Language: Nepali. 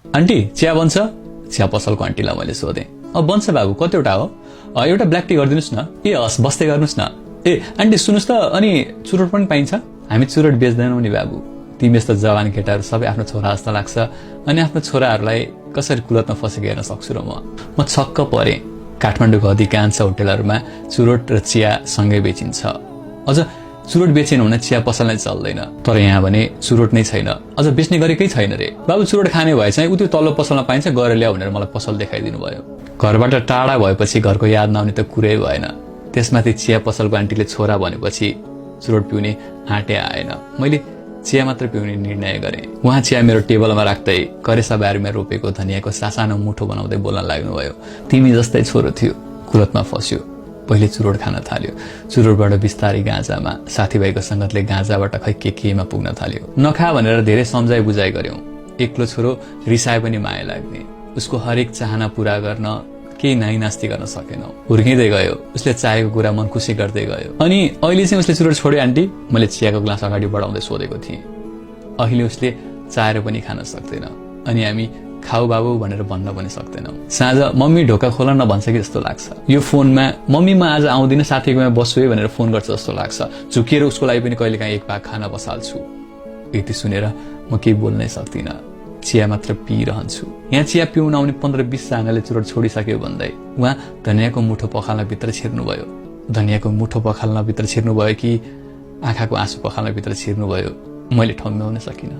आन्टी चिया बन्छ? चिया पसलको आन्टीलाई मैले सोधेँ। बन्छ बाबु, कतिवटा हो? एउटा ब्ल्याक टी गरिदिनुहोस् न। ए हस्, बस्दै गर्नुहोस् न। ए आन्टी सुन्नुहोस् त, अनि चुरोट पनि पाइन्छ? हामी चुरोट बेच्दैनौँ नि बाबु। तिमी यस्तो जवान केटाहरू सबै आफ्नो छोरा जस्तो लाग्छ, अनि आफ्नो छोराहरूलाई कसरी कुलतमा फसेको हेर्न सक्छु र म छक्क परेँ। काठमाडौँको अधिकांश होटलहरूमा चुरोट र चिया सँगै बेचिन्छ। अझ चुरोट बेचेन भने चिया पसल नै चल्दैन। तर यहाँ भने चुरोट नै छैन, अझ बेच्ने गरेकै छैन रे। बाबु चुरोट खाने भए चाहिँ उति तल्लो पसलमा पाइन्छ, गएर ल्याऊ भनेर मलाई पसल देखाइदिनु भयो। घरबाट टाढा भएपछि घरको याद नआउने त कुरै भएन। त्यसमाथि चिया पसलको आन्टीले छोरा भनेपछि चुरोट पिउने आँटे आएन। मैले चिया मात्र पिउने निर्णय गरेँ। उहाँ चिया मेरो टेबलमा राख्दै करेसा बारीमा रोपेको धनियाँको सासानो मुठो बनाउँदै बोल्न लाग्नुभयो। तिमी जस्तै छोरो थियो, कुलतमा फस्यो, पहिले चुरोट खान थाल्यो। चुरोटबाट बिस्तारै गाँजामा, साथीभाइको संगतले गाँजाबाट खै केमा पुग्न थाल्यो। नखा भनेर धेरै सम्झाइ बुझाइ गर्यौं। एक्लो छोरो रिसाए पनि माया लाग्ने। उसको हरेक चाहना पूरा गर्न केही नाइनास्ती गर्न सकेनौ। हुर्किँदै गयो, उसले चाहेको कुरा मन खुसी गर्दै गयो। अनि अहिले चाहिँ उसले चुरोट छोड्यो आन्टी? मैले चियाको ग्लास अगाडि बढाउँदै सोधेको थिएँ। अहिले उसले चाहेर पनि खान सक्दैन, अनि हामी खाऊ बाबु भनेर भन्न पनि सक्दैनौ। साँझ मम्मी ढोका खोल न भन्छ कि जस्तो लाग्छ। यो फोनमा मम्मी म आज आउँदिन, साथीकोमा बस्छु है भनेर फोन गर्छ जस्तो लाग्छ। झुकिएर उसको लागि पनि कहिलेकाहीँ एक भाग खाना बसाल्छु। यति सुनेर म केही बोल्नै सक्दिनँ, चिया मात्र पिइरहन्छु। यहाँ चिया पिउन आउने 15-20 जनाले चुरोट छोडिसक्यो भन्दै उहाँ धनियाँको मुठो पखाल्न भित्र छिर्नुभयो। धनियाँको मुठो पखाल्न भित्र छिर्नुभयो कि आँखाको आँसु पखाल्न भित्र छिर्नुभयो, मैले ठम्ब्याउन सकिनँ।